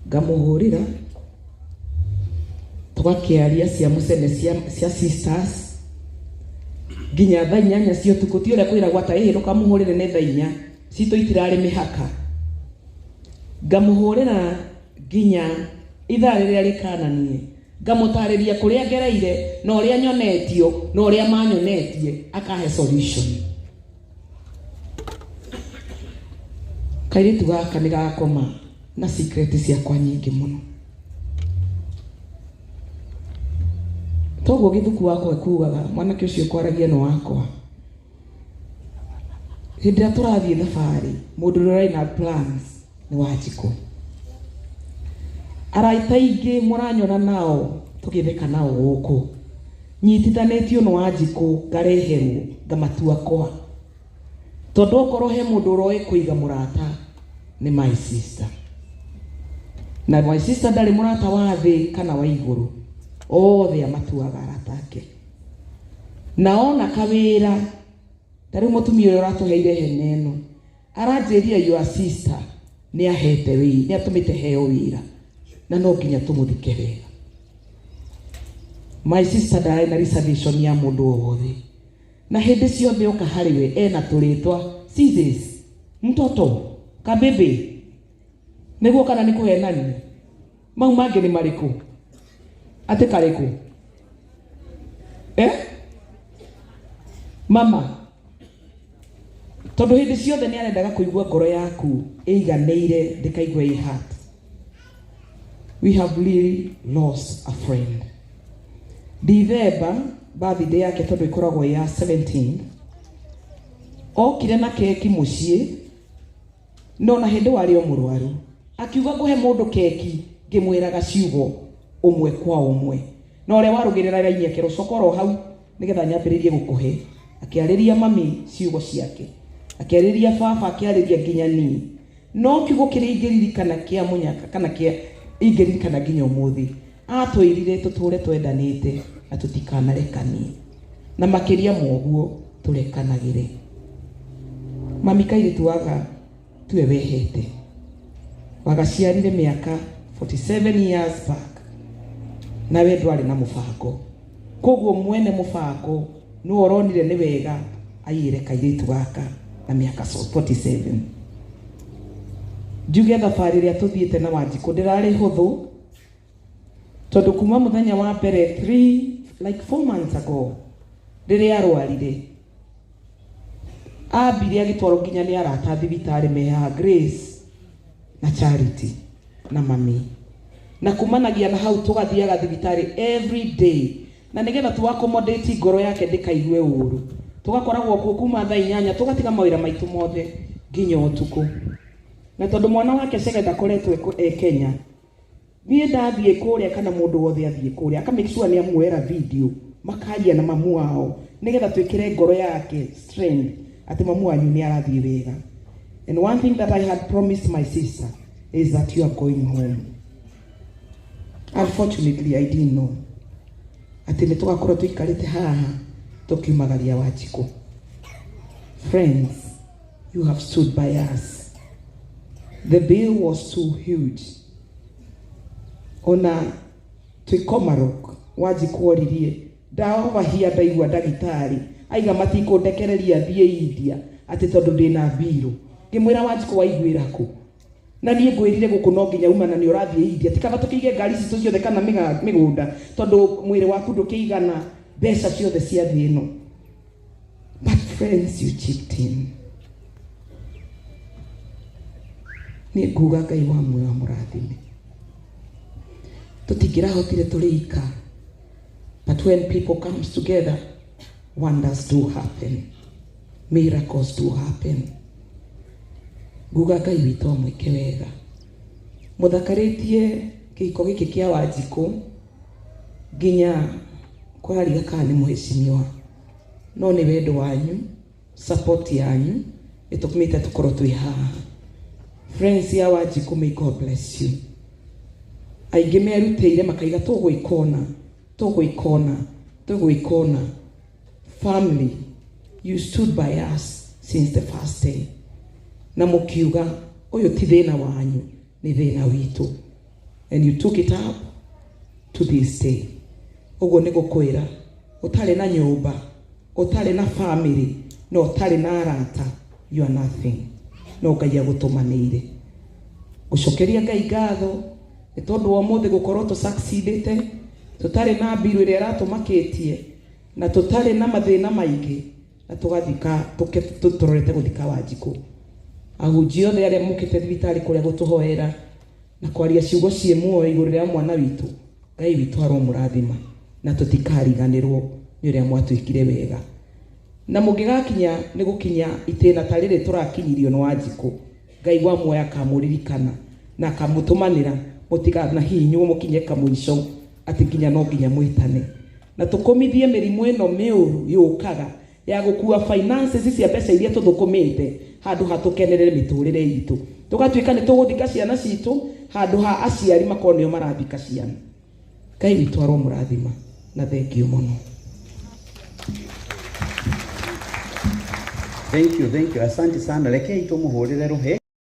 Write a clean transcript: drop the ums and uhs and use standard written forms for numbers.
Ngamũhũrĩra tũgakĩaria cia mũcene cia sisters nginya thaa 8 cia ũtukũ. Ti ũrĩa kwĩragwo atĩ ĩhĩ ndũkamũhũrĩre nĩ thaa 4, citũ itirarĩ mĩhaka. Ngamũhũrĩra nginya ithaa rĩrĩa rĩkananie, ngamũtarĩria kũrĩa ngereire na ũrĩa nyonetio na ũrĩa manyonetie, akahe solution. Kairĩtu gaka nĩ gakoma na secret ciakwa nyingĩ mũno. Toguo gĩthuku wakwa ekugaga mwanake ũcio ũkwaragia nĩ wakwa. Hĩndĩ ĩrĩa tũrathiĩ thabarĩ, mũndũ ũrĩa ũrarĩ na plans nĩ Wanjikũ. Arata aingĩ mũranyona nao tũgĩtheka nao gũkũ, nyitithanĩtio nĩ Wanjikũ ngareherwo ngamatua kwa. Tondũ okorwo he mũndũ ũroĩ kũiga mũrata nĩ my sister. Na my sister ndarĩ mũrata wa thĩ kana wa igũrũ, othe amatuaga arata ake. Na ona kawĩra, ta rĩu mũtumia ũrĩa ũratũheire hema ĩno, aranjĩrire your sister nĩ ahete wĩra, nĩ atũmĩte heo wĩra, na no nginya tũmũthike wega. My sister ndarĩ na reservation ya mũndũ o wothe. Na hĩndĩ ciothe oka harĩ we ena tũrĩtwa sis, mtoto, kabebe, nĩguo kana nĩ kũhenania? Mau mangĩ nĩ marĩkũ? Atĩ karĩkũ? Eh? Mama, tondũ hĩndĩ ciothe nĩ arendaga kũigua ngoro yaku ĩiganĩire ndĩkaigue ĩ hurt. We have really lost a friend. Dithemba birthday yake tondũ ĩkoragwo ya 17 okire na keki mũciĩ no na hĩndĩ warĩ o mũrwaru akiuga ngũhe mũndũ keki ngĩmwĩraga ciugo ũmwe kwa ũmwe na ũrĩa warũgĩrĩra raini akĩrwo coka oro hau nĩgetha nyambĩrĩrie gũkũhe. Akĩarĩria mami ciugo ciake, akĩarĩria baba, akĩarĩria nginya niĩ. No kiugo kĩrĩa ingĩririkana kĩa mũnyaka kana kĩa ingĩririkana nginya ũmũthĩ, atwĩrire tũtũre twendanĩte na tũtikanarekanie, na makĩria ma ũguo tũrekanagĩre. Mami kairĩtu waga tiwe wehete, wagaciarire mĩaka 47 years back, nawe ndwarĩ na mũbango. Koguo mwene mũbango nĩwe ũronire nĩ wega aiyĩre kairĩtu gaka na mĩaka 47. Njuge thabarĩ ĩrĩa tũthiĩte na Wanjikũ ndĩrarĩ hũthũ, tondũ kuma mũthenya wa mbere 3 like 4 months ago rĩrĩa arwarire, ambire agĩtwarwo nginya nĩ arata thibitarĩ me haha Grace na Charity na mami, na kumanagia na hau tũgathiaga thibitarĩ every day, na nĩgetha tu accommodate ngoro yake ndĩkaigue ũru, tũgakoragwo kuo kuma thaa 8 tũgatiga mawĩra maitũ mothe nginya ũtukũ. Na tondũ mwana wake Chege ndakoretwo e Kenya, niĩ ndathiĩ kũrĩa kana mũndũ wothe athiĩ kũrĩa aka make sure nĩ amuoera video makaria na mamu wao nĩgetha twĩkĩre ngoro yake strength atĩ mamu wanyu nĩ arathiĩ wega. And one thing that I had promised my sister is that you are going home. Unfortunately, I didn't know atĩ nĩ tũgakorwo tũikarĩte haha tũkiumagaria Wanjikũ. Friends, you have stood by us. The bill was too huge. Ona twĩ Komarok, Wanjikũ oririe ndaobahia ndaigua ndagĩtarĩ aiga matikũndekereria thiĩ India atĩ tondũ ndĩna mbirũ. Ngĩmwĩra Wanjikũ waiguĩra kũ? Na niĩ ngwĩrire gũkũ no nginya uma na nĩ ũrathiĩ India. Ti kaba tũkĩige ngari citũ ciothe kana mĩgũnda tondũ mwĩrĩ waku ndũkĩigana mbeca ciothe cia thĩ ĩno. But friends, you chipped in. Niĩ nguga Ngai wa muoyo amũrathime. Tũtingĩrahotire tũrĩ ika. But when people comes together, wonders do happen. Miracles do happen. Nguga Ngai witũ amwĩke wega. Mũthakarĩtie kĩhiko gĩkĩ kĩa Wanjikũ nginya kũrariga kana nĩ mũhecimiwa, no nĩ wendo wanyu, support yanyu ĩtũmĩte tũkorwo twĩ haha. Friends ya Wanjikũ, may God bless you. Aingĩ merutĩire makaiga tũgwĩka ũna, tũgwĩka ũna, tũgwĩka ũna. Family, you stood by us since the first day. Na mũkiuga ũyũ ti thĩna wanyu, nĩ thĩna witũ. And you took it up to this day. Ũguo nĩ gũkwĩra ũtarĩ na nyũmba, ũtarĩ na family, na ũtarĩ na arata, you are nothing. No Ngai agũtũmanĩire. Gũcokeria Ngai ngatho nĩ tondũ wa ũmũthĩ gũkorwo tũ-succeedĩte, tũtarĩ na mbiru ĩrĩa ĩratũmakĩtie, na tũtarĩ na mathĩna maingĩ, na tũgathika tũrorete gũthika Wanjikũ. Ahunjia othe arĩa mokĩte thibitarĩ kũrĩa gũtũhoera na kwaria ciugo ciĩ muoyo igũrũ rĩa mwana witũ, Ngai witũ aromũrathima na tũtikariganĩrwo nĩ ũrĩa mwatwĩkire wega. Na mũngĩgakinya nĩ gũkinya itĩna ta rĩrĩ tũrakinyirio nĩ Wanjikũ, Ngai wa muoyo akamũririkana na akamũtũmanĩra mũtikanahihinywo mũkinye kamũico atĩ nginya no nginya mwĩtane. Na tũkũmithie mĩrimũ ĩno mĩũru yũkaga ya gũkua finances cia mbeca iria tũthũkũmĩte handũ ha tũkenerere mĩtũrĩre itũ. Tũgatuĩka nĩ tũgũthika ciana citũ handũ ha aciari makorwo nĩo marathika ciana. Ngai witũ aromũrathima na thengio mũno. Thank you, thank you. Asante sana. Rekei tumuhurire ruhi.